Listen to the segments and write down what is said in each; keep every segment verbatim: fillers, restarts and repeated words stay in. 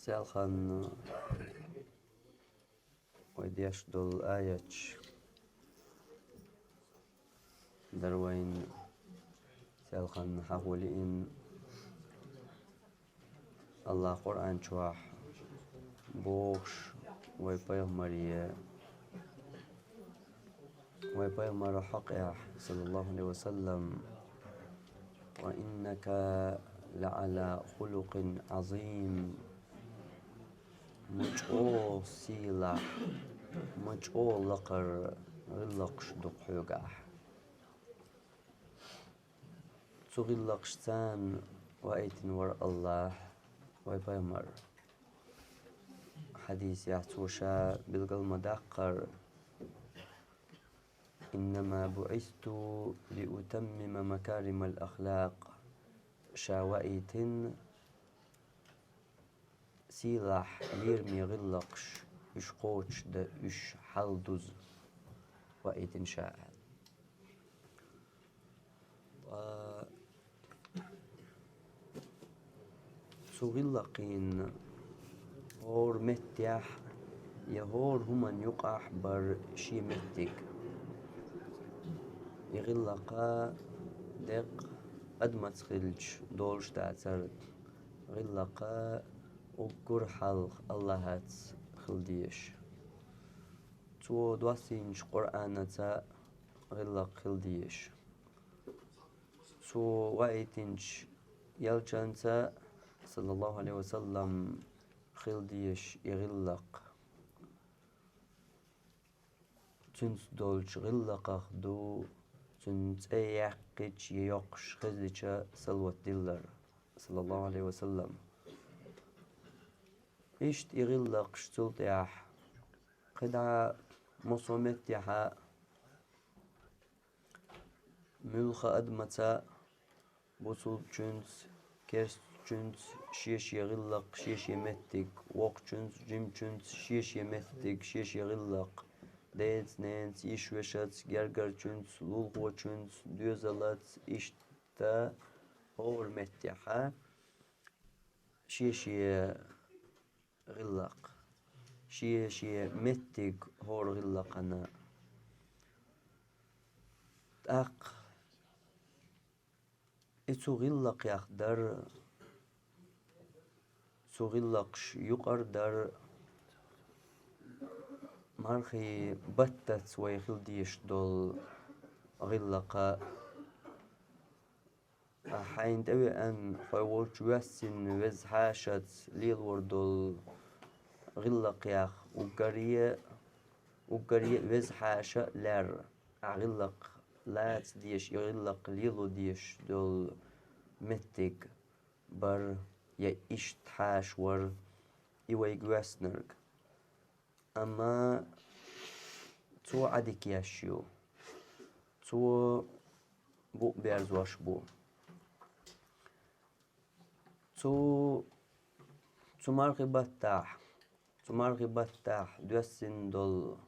Селхан вай деш долу аяташ дара вайна селхан хьахо лиъна. АллахӀа Къуръан чохь бохуш вай пайхамаре, вай пайхамар хьокъехь, саллаллаху Ӏалайхи ва саллам: «Ва иннака лаӀала хулукъин Ӏазим». Ма чӀогӀа сийлахь, ма чӀогӀа лакхара гӀиллакхаш ду-кх хьоьгахь. Цу гӀиллакхашца ваийтина вара АллахӀ вай пайхамар. Хьадисехь цо ша билгал ма-даккхара: «Иннама буӀисту лиутаммима макаримал ахлакъ». Ша ваийтина сийлахь лераме гӀиллакхаш, уьш кхочушдан, уьш хьалдуза ваийтина ша аьлла. Ткъа цу гӀиллакхийн хӀора меттехь я хӀора хӀуманна юкъахь бара шен меттиг. И гӀиллакх деккъа адамаца хилча долуш дацара. ГӀиллакх уггар хьалха АллахӀаца хила дезаш. Цо доссийначу Къуръанаца гӀиллакх хила дезаш. Цо ваийтинчу элчанца, саллаллаху Ӏалайхи ва саллам, хила дезаш и гӀиллакх. Цуьнца долчу гӀиллакхах ду цуьнан цӀе яьккхича я йоккхуш хезча салават диллар, саллаллаху Ӏалайхи ва саллам. Иштта и гӀиллакхаш цул тӀаьхьа кхидӀа массо а меттехьа муьлхха адамаца, бусулбачуьнца, керстачуьнца шен-шен гӀиллакх, шен-шен меттиг, воккхачуьнца, жимачуьнца шен-шен меттиг, шен-шен гӀиллакх, деца-ненаца, йиша-вешаца, гергарчуьнца, лулахочуьнца, доьзалаца, иштта хӀора меттехьа шен-шен гӀиллакх, шен-шен меттиг хӀора гӀиллакхана. ТӀаккха и цу гӀиллакхех дара, цу гӀиллакхаш юкъара дара мархий баттаца вай хила дезаш долу гӀиллакх. Ахь хьайна тӀевеана, хьо волчу воьссина веза хьашаца лелор долу гӀиллакхех уггаре а, уггаре а веза хьаша а лаьрра. Ахь гӀиллакх лаца дезаш, и гӀиллакх лело дезаш долу меттиг бара, я иштта хьаша вара и вайга воьссинарг. Амма цо Ӏадика еш ю. Цо букъ берзош бу. Цу, цу мархи баттахь, цу мархи баттахь доьссина долу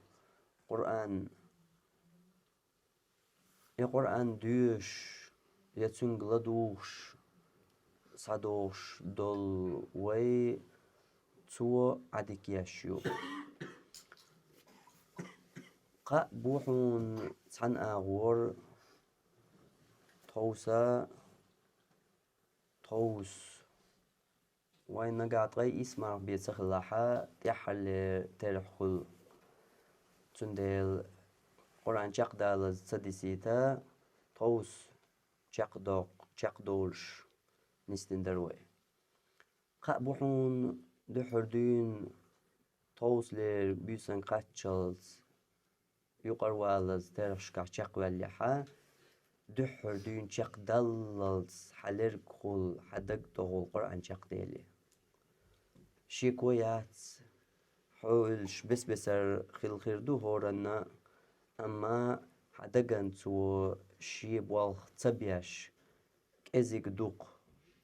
Къуръан, и Къуръан доьшуш, я цуьнга ладугӀуш схьадогӀуш долу вай цо Ӏадика еш ю. Кхаъ бу хьуна цхьана агӀор, тховса, тховса. Вайн нагахь ткъе исс марха бен ца хилахь, тӀаьххьарлера терахь хуьлу. Цундела Къуръан чекхдалаза ца дисийта, тховса чекхдоккху, чекхдолуш нисдина дара вай. Кхаъ бу хьуна дуьххьара дуьйна тховсалера буьйсанна кхаччалц юкъарвалаза терахьашкахь чекхваьллехьа, дуьххьара дуьйна чекхдаллалц хьан лергахула, хьан дагтохула Къуръан чекхдели. Шеко яц, хьо уьллуш бес-бесара хила хир ду хӀоранна, амма хьан дагана цо шен болх ца беш, кӀезиг дукха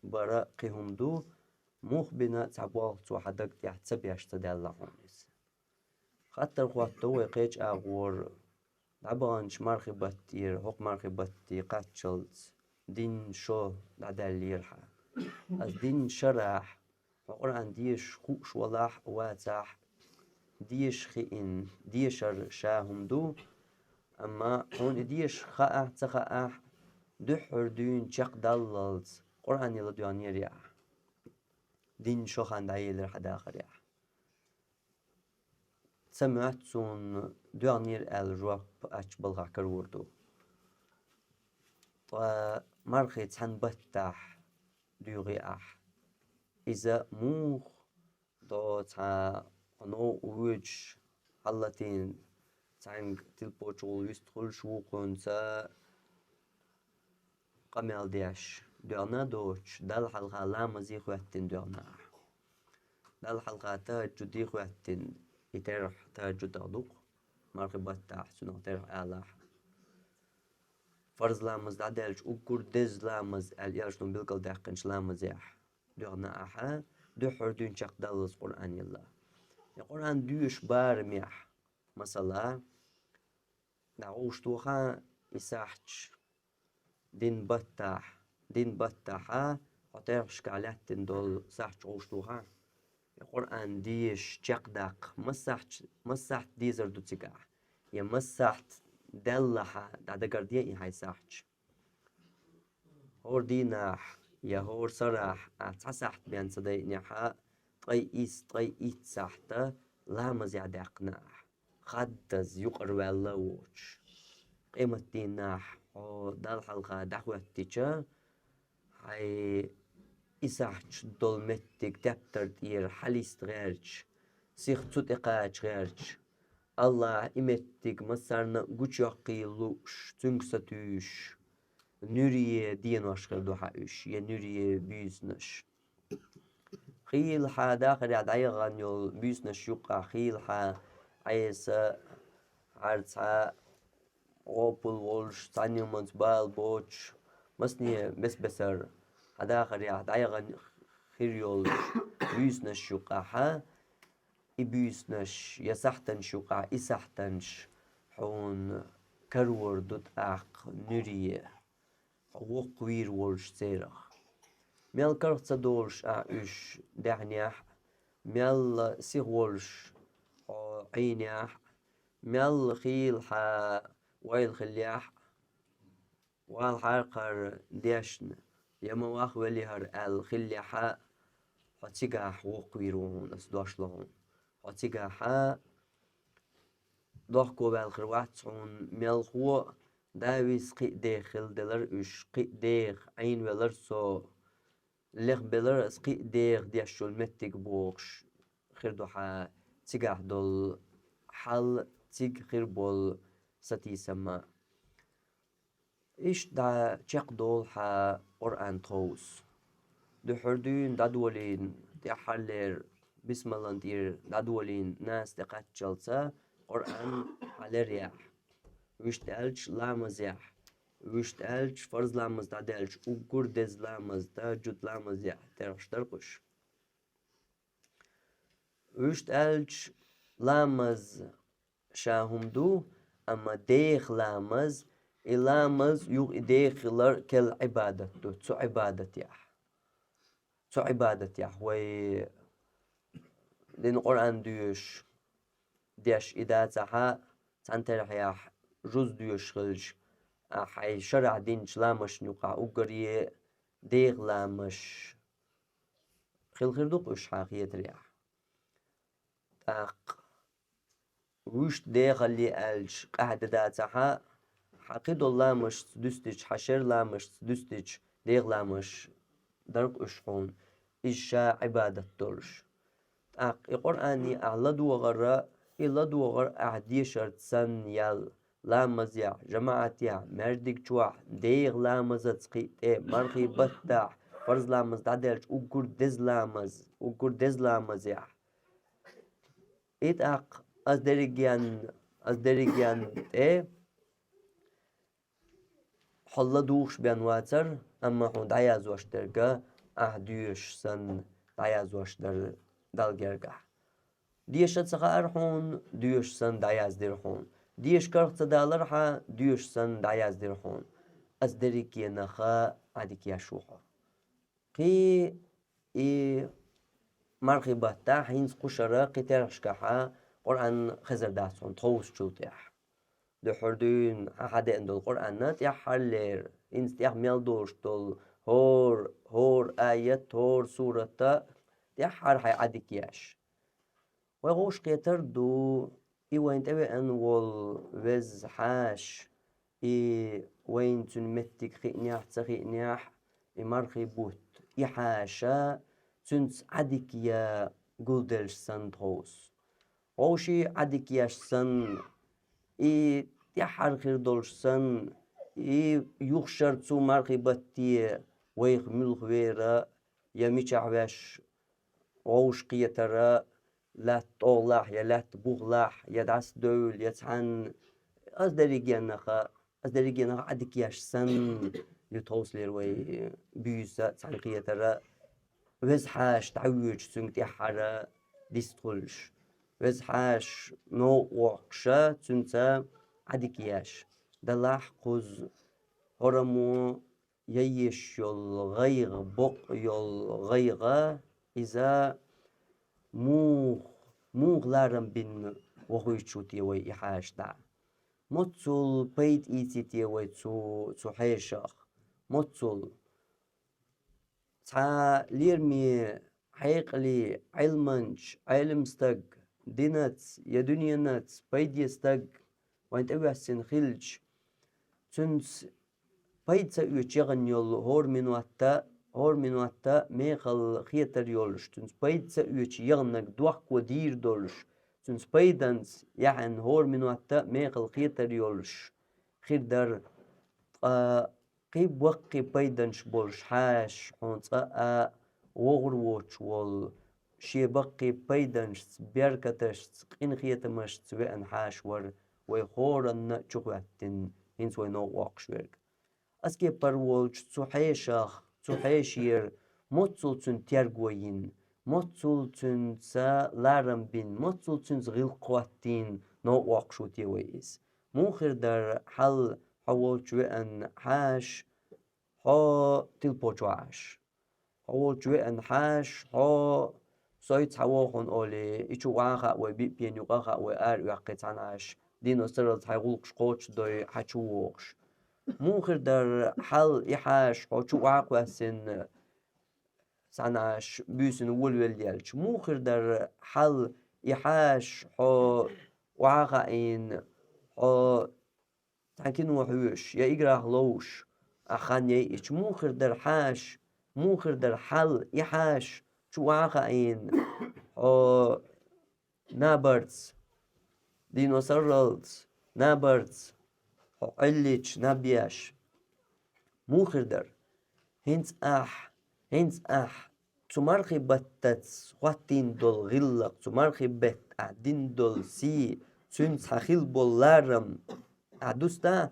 бара кхин хӀума ду, муха бина цхьа болх цо хьан даг тӀехь ца беш ца даьлла хьуна иза. Хаттар хӀотто вай кхечу агӀора, дӀабаханчу мархи баттера хӀокху мархи батте кхаччалц дийнна шо дӀадаьллера хьан. Аса дийнна шарахь Хьо Къуръан дешаш хууш валахь а, вацахь а, деша хиъна, дешар ша хӀума ду, амма хьуна и деша хаахь а, ца хаахь а, дуьххьара дуьйна чекхдаллалц Къуръане ладоьгӀнера ахь. Дийнна шо хан дӀаелира хьан дахарехь. Ца моьтту суна доьгӀнера аьлла жоп ачча балхахь карор ду. Ткъа мархий цхьана баттахь дуьйгӀий ахь. Иза муха до цхьа хьо новкъа воьдуш хьаллатийна, цхьаьнга тилпочугӀул вистхуьлуш вукхунца къамел деш доьгӀна а доцуш, Далла хьалха ламазе хоьттина доьгӀна ахь. Далла хьалха тахӀаджуде хоьттина, и терахь тахӀаджудах ду-кх, мархий баттахь цунах терахь алахь. Фарз ламаз дӀадаьлча уггар деза ламаз аьлла, элчано билгалдаьккхинчу ламазехь доьгӀна ахьа, дуьххьара дуьйна чекхдаллалц Къуръан елла. И Къуръан доьшуш барамехь, масала, дӀагӀовшадохахь и сахьташ, дийнна баттахь, дийнна баттахьа хьо терахьашкахь лаьттина долу сахьташ гӀовшадохахь, и Къуръан дешаш чекхдаккха, масса сахьт, масса сахьт дезар ду цигахь, я масса сахьт даьллахьа дӀадагарде и хьайн сахьташ. ХӀора дийнахь я хӀора сарахь ахь цхьа сахьт бен ца дайинехьа, ткъе исс, ткъе итт сахьта ламазехь даьккхина ахь, хаддаза юкъара ваьлла а воцуш. Къематдийнахь хьо Далла хьалха дӀахӀоьттича, хьайн и сахьташ долу меттиг тептар тӀера хьалиста гӀерташ, сиха цу тӀе кхача гӀерташ, АллахӀа и меттиг массарна а гучуйоккхийла лууш, цуьнга сатуьйсуш, нуьрие денош хир ду хьан уьш, я нуьрие буьйсанаш. Хийла хьан дахарехь дӀаяхана йолу буьйсанаш юккъахь, хийла хьан Ӏеса, хьарцхьа, гӀопал волуш, цхьана юманца бала боцуш, масане бес-бесара хьан дахарехь дӀаяхана хир йолуш буьйсанаш юккъахьа, и буьйсанаш я сахьтанаш юккъахь, и сахьтанаш хьуна карор ду тӀаккха нуьре, хьо воккхавийр волуш церах. Мел карах ца долуш ахь уьш даьхьнехь а, мел сиха волуш хьо Ӏийнехь а, мел хийла хьан ойла хиллехь а, валахьара кхара дешна, я ма вахвелли хӀара аьлла хиллехьа, хьо цигахь воккхавийр ву хьуна аса дош ло хьуна. Хьо цигахьа дохко ваьлла хир вац хьуна, мелхо а, Давис кхин а деха хилла делара уьш, кхин а деха Ӏийна велара со, лехбелара аса кхин а деха деш йолу меттиг бохуш хир ду хьан цигахь долу хьал, цига хир болу сатийсам а. Иштта дӀа чекхдолу хьан Къуръан тховса. Дуьххьара дуьйна дӀадолийна, тӀаьххьарлера бисмаллан тӀера дӀадолийна наса тӀе кхаччалца Къуръан хьан лерехь. Вуьшта аьлча ламазехь. Вуьшта аьлча фарз ламаз дӀадаьлча уггар деза ламаз, тахӀаджуд ламазехь терахьаш дара-кх уьш. Вуьшта аьлча ламаз ша хӀума ду, амма деха ламаз, и ламаз юха и деха хилар кел Ӏибадат ду, цу Ӏибадатехь. Цу Ӏибадатехь вай дина Къуръан доьшуш, деш и дацахьа, цхьана терхьехь жуз доьшуш хилча, а хьайн шарахь динчу ламазшна юкъахь уггаре деха ламазаш хила хир ду-кх уьш хьан хетарехь. ТӀаккха вуьшта дехалле аьлча къаьхьа де дацахьа, хьан кхидолу ламазашца дуьстича, хьан шеран ламазашца дуьстича, деха ламазаш дара-кх уьш хьуна, иза ша Ӏибадат долуш. ТӀаккха и Къуръане ахь ладогӀара, и ладогӀар ахь дешарца санна ял, ламазехь, жамаӀатехь, маьждиг чохь, деха ламазаца кхин а тӀе, мархий баттахь, фарз ламаз дӀадаьлча уггар деза ламаз, уггар деза ламазехь. И тӀаккха ас дерриге а, ас дерриге а тӀе хьо ладугӀуш бен вацара, амма хьуна дӀаяздеш дерг ахь доьшуш санна дӀаяздеш дара Далла гергахь. Деша ца хаьара хьуна, доьшуш санна дӀаяздира хьуна. Деша карах ца далара хьан, доьшуш санна дӀаяздира хьуна. Ас дерригенах Ӏадика еш ву хьо. Кхин и мархий баттахь, хӀинца кхушара кхин терхашкахьа Къуръан хезар дац хьуна тховсачул тӀехьа. Дуьххьара дуьйна хьан хьадеана долу Къуръанна тӀаьххьарлера, хӀинца тӀех мел долуш долу хӀора, хӀора аят, хӀора суратта тӀаьххьара хьайн Ӏадика еш. Вай гӀовш кхетар ду, и вайн тӀевеана волу веза хьаша, и вайна цуьнан меттиг хиънехь а, ца хиънехь а, и мархий бутт, и хьаша, цуьнца Ӏадика я гулделлаш санна тховса. Вовший Ӏадика еш санна, и тӀаьххьара хир долуш санна, и юхашара цу мархий батте вайх муьлха вера, я мичахь веш, вовш кхетара, лаьтта тӀогӀалахь, я лаьтта бухалахь, я дӀасадевлла, я цхьанна, ас дерригеннаха, ас дерригеннаха Ӏадика еш санна, ю тховсалера вай буьйса цхьаьна кхетара, веза хьаша дӀавоьдуш цуьнга тӀаьххьара дистхуьлуш. Веза хьаша новкъа воккхуша, цуьнца Ӏадика еш. Далахь кхуза хӀораммо яйеш йолу гӀайгӀа, бокъ йолу гӀайгӀа, иза муха, муха ларам бина вохуьйтуш ву те вай и хьаша дӀа? Моццул пайда ийци те вай цу, цу хьешах? Моццул? Цхьа лераме, хьекъале, Ӏилманча, Ӏелам стаг, динаца я дуьненаца пайде стаг вайн тӀевоьссина хилча, цуьнца пайда ца оьцуш яхана йолу хӀора минотта, хӀора минотта мехала хетар йолуш, цуьнца пайда ца оьцуш яханарг дохко дийр долуш, цуьнца пайданца яхьана хӀора минотта мехала хетар йолуш хир дара, ткъа кхин баккхий пайданаш болуш хьаша хьуна цкъа а вогӀур воцуш волу, шен баккхий пайданашца, беркаташца, къинхетамашца веана хьаша вара вай хӀоранна а чухӀоьттина, хӀинца вай новкъа воккхуш верг. Ас кепара волчу цу хьешах, цу хьешера моццул цуьнан терго йина, моццул цуьнца ларам бина, моццул цуьнца гӀиллакх хӀоттийна новкъа воккхуш ву те вай иза? Муха хир дара хьал хьо волчу веана хьаша, хьо тилпочу Ӏаш? Хьо волчу веана хьаша, хьо сой цхьа вохуна олий, и чу охьа а хаьа вай, биъ пен юкъа а хаьа вай, ара оьккхий цхьана Ӏаш, дийно сарралц хьайн гӀуллакхаш кхочушдой хьан чу вогӀуш? Муха хир дара хьал и хьаша, хьо чу охьа а кхоьссина, цхьана Ӏаш буьйсанна волавелла яьлча? Муха хир дара хьал и хьаша, хьо охьа а хаийна, хьо цхьана кино хьоьжуш я играх ловш, ахь хан яйъича? Муха хир дара хьаша, муха хир дара хьал и хьаша, чу охьа а хаийна, хьо набарца, дийно сарралц набарца, хьо Ӏиллича наб еш? Муха хир дара? ХӀинца ахь, хӀинца ахь цу мархий баттаца хӀоттийна долу гӀиллакх, цу мархий бетта ахь дина долу сий, цуьнца хьан хилла болу ларам ахь дуста,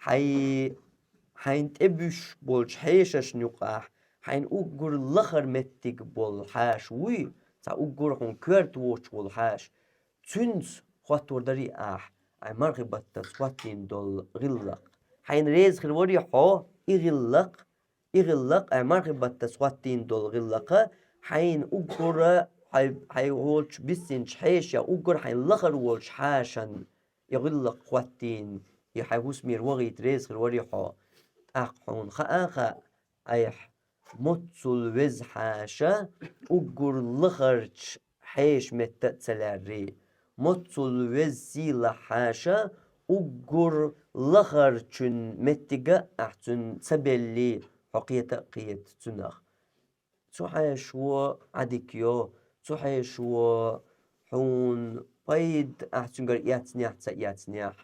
хьайн, хьайна тӀебуьсуш болчу хьешашна юкъахь хьайна уггар лахара меттиг болу хьаша вуй, цхьа уггар хьуна коьрта воцуш волу хьаша, цуьнца хӀоттор дарий ахь, ахь мархий баттаца хӀоттийна долу гӀиллакх? Хьайна реза хир варий хьо и гӀиллакх, и гӀиллакх, ахь мархий баттаца хӀоттийна долу гӀиллакха, хьайна уггара, хьай, хьайн волчу биссинчу хьешех уггар хьайна лахара волчу хьашан и гӀиллакх хӀоттийна, и хьайн хӀусамера вахийта реза хир варий хьо? ТӀаккха хьуна хаа а хаьа, айхьа, моццул веза хьаша уггар лахарчу хьеша метта а ца лаьррий, моццул веза сийлахь хьаша уггар лахарчун меттига а ахь цуьнан ца беллий, хьо кхета а кхета цунах. Цу хьешо Ӏадика йо, цу хьешо хьуна пайда ахь цуьнгара эцнехь а, ца эцнехь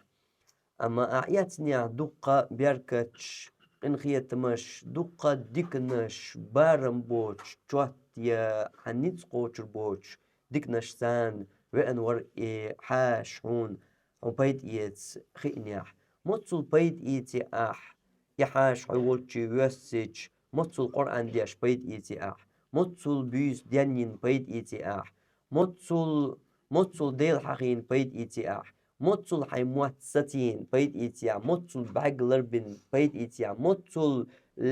а. Амма ахь эцнехь а, дуккха беркаташ, къинхетамаш, дуккха диканаш, барам боцуш, чот я хьан ницкъ кхочур боцуш диканаш санна веана вара и хьаша хьуна, хьуна пайда эца хиънехь. Моццул пайда ийци ахь, и хьаша хьо волччий воьссича, моццул Къуръан деш пайда ийци ахь, моццул буьйса денйина пайда ийци ахь, моццул, моццул Дела хьахийна пайда ийци ахь, моццул хьайн мотт сацийна пайда ийци ахь, моццул бӀаьрг ларбина пайда ийци ахь, моццул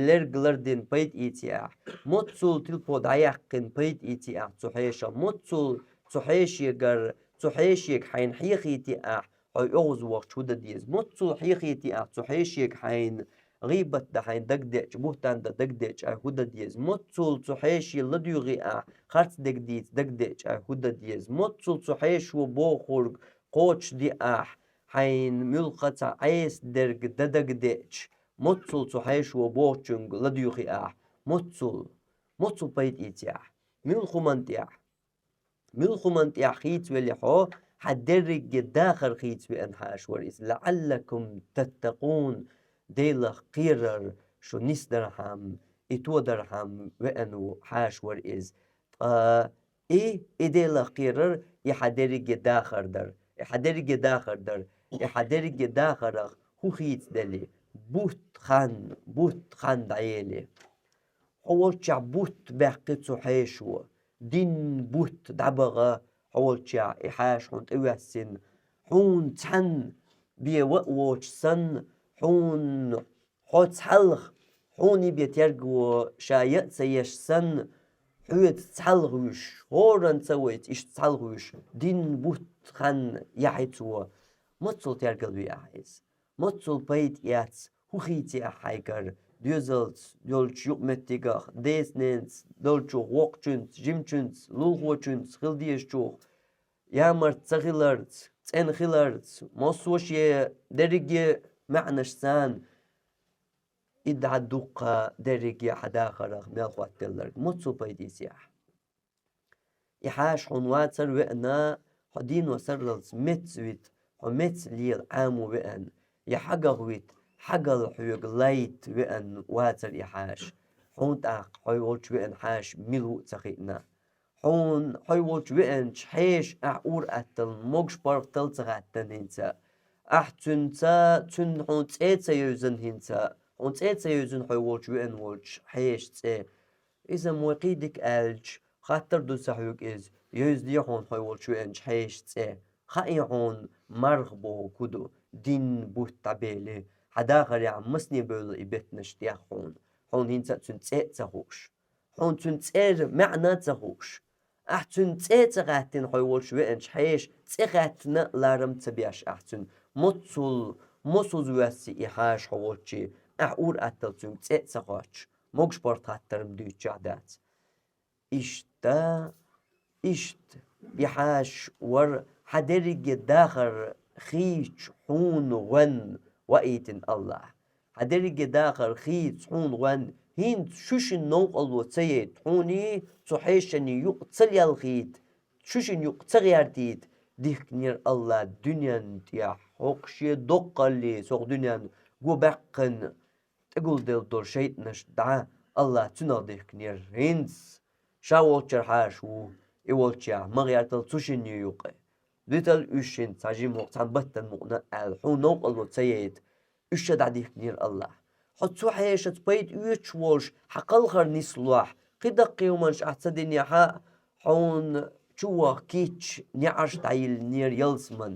лерг лардина пайда ийци ахь, моццул тилпо дӀаяьккхина пайда ийци ахь цу хьешах, моццул цу хьешегара, цу хьешега хьайна хьехийти ахь, хьо оьгӀазвахча хӀу дан деза, моццул хьехийти ахь цу хьешега хьайна гӀийбат дан хьайна дагадеача, буьхтан дан дагадеача, ай хӀу дан деза, моццул цу хьеше ладуьйгӀи ахь, харц дег дийца дагадеача, ай хӀу дан деза, моццул цу хьешо бохург кхочушди ахь, хьайна муьлхха цхьа Ӏеса дерг дан дагадеача, моццул цу хьешо бохучунга ладуьйгӀи ахь, моццул, моццул пайда ийци ахь, муьлха хӀуман тӀехь, муьлха хӀуман тӀехь хийцавеле хьо, хьа дерриге дахар хийцавеана хьаша вар из. «لعلكم تتقون», Делах кхерар шу нисдархьама, и тодархьама веана ву хьаша вар из. Ткъа и, и Делах кхерар, и хьа дерриге дахар дар, и хьа дерриге дахар дар, и хьа дерриге дахарах хӀу хийцаделли, бутт-хан, бутт-хан дӀаели. Хьо волччахь бутт баьккхи цу хьешо, дин бутт дӀабаха хьо волччахь и хьаша хьуна тӀевоьссина, хьуна цхьанна бе ва а воцуш санна, хьуна хьо цхьалха, хьуна и бе тергво ша я а ца еш санна, хьоьца цхьалха вуьш, хӀоранна ца вайца иштта цхьалха вуьш, дин бутт-хан яхьи цо, моццул тергал ве ахь иза. Моццул пайда эц, хӀу хийци ахь хьайгара, доьзалца йолчу юкъаметтигах, деца-ненаца долчух, воккхачуьнца, жимачуьнца, лулахочуьнца хила дезачух, ямарта ца хиларца, цӀена хиларца, массо а шен дерриге а маьӀнаш царна, и дӀа дуккха дерриге а хьан дахарах мел хӀоттаделларг, моццул пайда ийци ахь. И хьаша хьуна вацар веана, хьо дийно сарралц меца вита, хьо меца лела Ӏамо веана, я хьагах вита, хьагал хьоьга лайта веана вацар и хьаша. Хьуна тӀаккха хьо волчу веана хьаша мила ву а ца хиъна. Хьуна хьо волчу веанчу хьеша ахь ур-атталла могуш-паргӀаталла ца гӀаьттина хӀинца. Ахь цуьнца, цуьнан хьуна цӀе а ца евзина хӀинца. Хьуна цӀе а ца евзина хьо волчу веана волчу хьеша цӀе. Иза ма вай кхин дика аьлча, хаттар ду сан хьоьга иза, евзде хьуна хьо волчу веанчу хьеша цӀе. Хаьий хьуна марха бохург хӀу ду, дин бутт дӀабели, хьан дахарехь масане бевлла и беттанаш тӀех хьуна, хьуна хӀинца а цуьнан цӀе а ца хууш. Хьуна цуьнан цӀера маьӀна а ца хууш. Ахь цуьнан цӀе а ца гӀаьттина хьо волчу веанчу хьеша, цӀе хаьттина а ларам ца беш ахь цуьнан, моццул, мосазза воьссий и хьаша хьо волчу, ахь ур-атталла цуьнга цӀе а ца хоттуш, могуш-паргӀат хаттар-м дуьйцучохь дац. Иштта, иштта, и хьаша вар хьан дерриге дахар хийцачу хьуна гӀоьнна ваийтина АллахӀа. Хьан дерриге дахар хийца хьуна гӀоьнна, хӀинца шу шина новкъарло ца яйта, хьуний цу хьешаний юкъа ца лелхийта, шу шина юкъа ца гӀертийта, дихкинера АллахӀа дуьнен тӀехь хӀокху шен доккхаллий, сох дуьнен го баьккхина, тӀегулделла долу шайтӀанаш дӀа, АллахӀа цуьнах дихкинера. ХӀинца ша волччара хьаша ву, и волччехь ма гӀертал цу шинна юкъа. Дитал уьш шинна цхьа жима хӀокху цхьана баттана мукъана аьлла, хьуна новкъарло ца яйта, уьш ша дӀадихкинера АллахӀа. Хьо цу хьешаца пайда оьцуш волуш, хьан кхалхар нислохь, кхидӀа кхин хӀуманаш ахь ца динехь а, хьуна чу ваха кийча неӀарш дӀайиллинера ялсаман.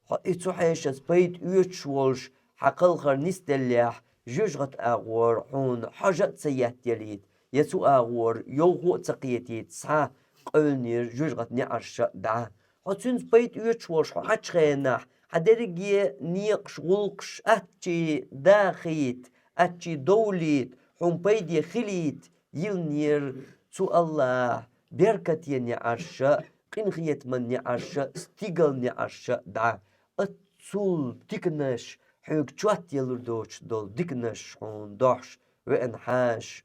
Хьо и цу хьешаца пайда оьцуш волуш, хьан кхалхар нисделлехь, жоьжахатин агӀор хьуна хьожа а ца еттаялийта, я цу агӀор йовхо а ца кхетийта, схьа къевлинера жоьжахатин неӀарш а дӀа. Хьо цуьнца пайда оьцуш волуш хьо Ӏачу хенахь, хьан дерриге а некъаш, гӀуллакхаш аттачий дахийта, аттачий довлийта, хьуна пайде хилийта, йиллинера цу АллахӀа беркате неӀарш а, къинхетаман неӀарш а, стигал неӀарш а дӀа. Оццул диканаш, хьоьга чот елур доцуш долу диканаш хьуна дохьуш веана хьаша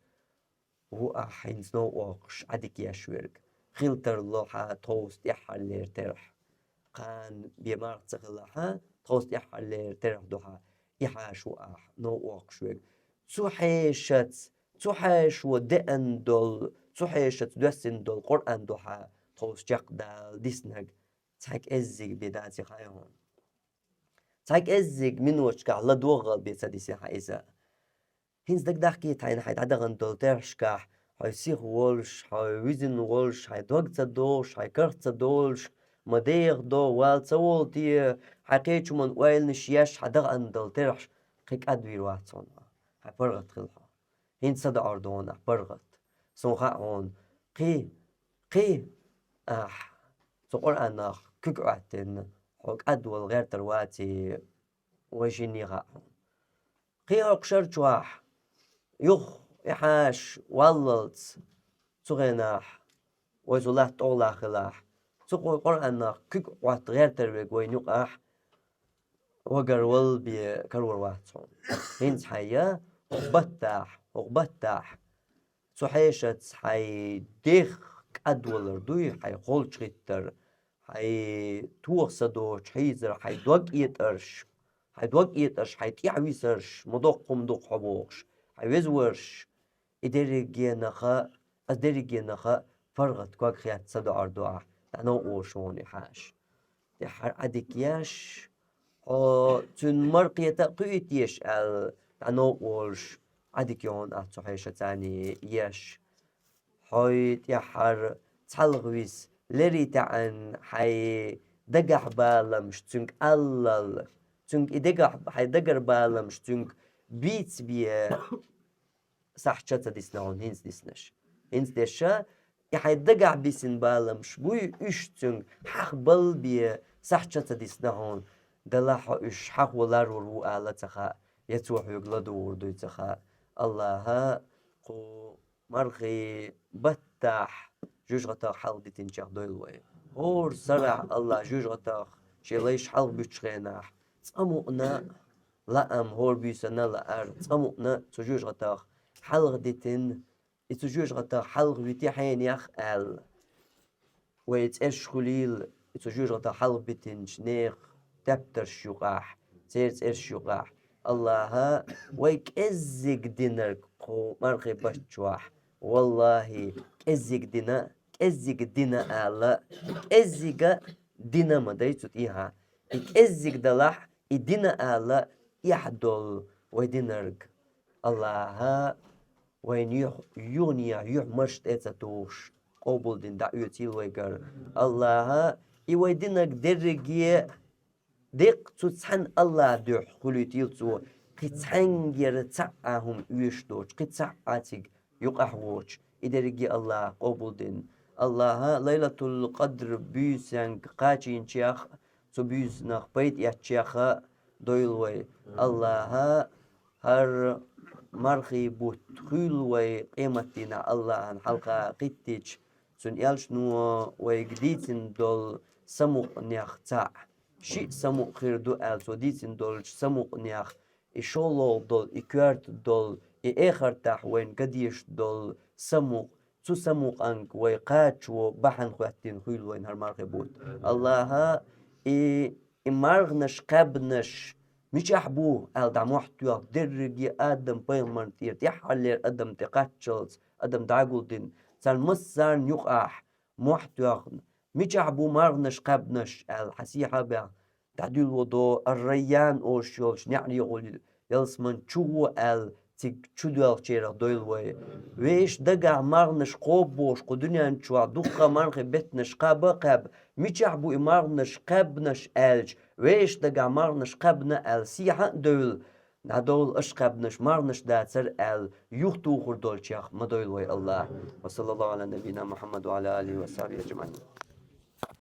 ву ахь хӀинца новкъа воккхуш Ӏадика еш верг. Хила тарло хьан тховса тӀаьххьарлера терахь. Кхана бен марха ца хилахь, тховса тӀаьххьарлера терахь ду хьан, и хьаша ву ахь новкъа воккхуш верг. Цу хьешаца, цу хьешо деана долу, цу хьешаца доьссина долу Къуръан ду хьан тховса чекхдала диснарг. Цхьа кӀеззиг бен даций хаьий хьуна? Цхьа кӀеззиг миноташкахь ладогӀал бен ца дисина хьан иза? ХӀинца дагадахкийта хьайна хьайн дӀадахана долу терахьашкахь, хьо сиха волуш, хьо визина волуш, хьайн дог ца догӀуш, хьайн карах ца долуш, ма деха до, вала ца волу те, хьайн кхечу хӀуманна ойланаш еш хьан дахана долу терахьаш кхин кӀадвийр вац хьуна. Хьайн паргӀат хила хьо. хӀинца ца доӀар ду хьуна паргӀат. Сона хаьа хьуна, кхы, кхы ахь цу Къуръанах куьг Ӏоттина, хьо кӀадвала гӀертар ваций, вай шинне хаьа хьуна. Кхы хӀокху шар чохь, юха и хьаша валлалц, цу хенахь, вай цу латта тӀехула хилахь, цу Къу-, Къуръанах куьг Ӏотта гӀертар верг вайна юкъахь, вагар вала бен карор вац хьуна. ХӀинца хьайн я, хӀокху баттахь, хӀокху баттахь, цу хьешаца хьайн дегӀ кӀадвалар дуй, хьайн холчахӀиттар, хьайн тоха са доцуш хьийзар, хьайн дог этӀарш, хьайн дог этӀарш, хьайн тӀаьхьа висарш, ма доккха хӀума ду-кх хьо бохуш, хьайн веза варш, и дерригенах а, аса дерригенах а паргӀат ког хетта ца доӀар ду ахь, дӀа новкъа волуш хьуна и хьаша. ТӀаьххьара Ӏадика еш, хьо цуьнан мара кхета а кхуьуьйтуш аьлла, дӀа новкъа волуш, Ӏадика ю хьуна ахь цу хьешаца цхьаьна еш. Хьо тӀаьххьара цхьалха виса леррина таьӀна хьайн дагахь баламаш цуьнга аллал, цуьнга и дагахь, хьайн дагара баламаш цуьнга бийца бен сахьт ча ца дисна хьуна хӀинца диснарш. ХӀинца дерш, и хьайн дагахь бисина баламаш буй, уьш цуьнга хьахабала бен сахьт ча ца дисна хьуна, делахь хьо уьш хьахо ларвар ву ала ца хаьа, я цо хьоьга ладугӀур дуй ца хаьа. АллахӀа кху мархийн баттахь жоьжахатех хьалха дитинчех дойла вай. ХӀора сарахь АллахӀа жоьжахатех шен лайш хьалха буьтучу хенахь, цкъа мукъана лаам, хӀора буьйсанна лаар, цкъа мукъана цу жоьжахатех хьалха дитина, и цу жоьжахатех хьалха вити хьенех аьлла, вай цӀераш хуьлийла и цу жоьжахатех хьалха битинчу нехан тептарш юкъахь, церан цӀераш юкъахь. АллахӀа вай кӀеззиг динарг кху мархийн баттахь, валлахӀи, кӀеззиг дина, кӀеззиг дина ала, кӀеззига дина ма дай цу тӀехьа. И кӀеззиг далахь, и дина ала эхь долу вай динарг. АллахӀа вайна юьхь-, юханехьа юьхь марш тӀе а ца тухуш, къобалдина дӀаоьцийла вайгара. АллахӀа и вай динарг дерриге деккъа цу цхьана АллахӀан дуьхьа хуьлуьйтийла цо, кхин цхьаьнгара цхьа а хӀума оьшуш доцуш, кхин цхьа а цига юкъахь воцуш, и дерриге АллахӀа къобалдина. АллахӀа Лайлатул-Къадр буьйсанга кхачийначех, цу буьйсанах пайда эцначех а дойла вай. АллахӀа хӀара мархийн бутт хуьлийла вай къематдийнахь АллахӀан хьалха кхиттича, цуьнан элчано вайга дийцина долу самукъанех цхьаъ. Шиъ самукъа хир ду аьлла цо дийцина долчу самукъанех, и шолгӀа долу, и коьрта долу, и эхартахь вайна ган дезаш долу самукъа, цу самукъанга вай кхачо бахьана хӀоьттина хуьлийла вайна хӀара мархийн бутт. АллахӀа и, и марханаш кхаьбнарш мичахь бу аьлла дӀа мохь тоьхна, дерриге Адам-пайхамарна тӀера тӀаьххьарлера адам тӀе кхаччалц адам дӀагулдина, царна массарна юкъахь мохь тоьхна, мичахь бу марханаш кхаьбнарш аьлла хьан сехьа а баьхна, дӀадуьллуш ду Ар-Райян олуш йолчу неӀарехула ялсамани чу гӀо аьлла цига чудоьлхучарах дойла вай. Вешан дагахь марханаш кхобу бохуш кху дуьнен чохь дуккха мархийн беттанаш кхаба а кхаьбна, мичахь бу и марханаш кхаьбнарш аьлча, вешан дагахь марханаш кхаьбна аьлла сехьа а девлла, дӀадовла аша кхаьбнарш марханаш дацара аьлла юхатухур долчех ма дойла вай АллахӀа. Ва саллаллаху Ӏала набийина Мухьаммад ва Ӏала алихӀи ва сахьбихӀи ажмаӀин.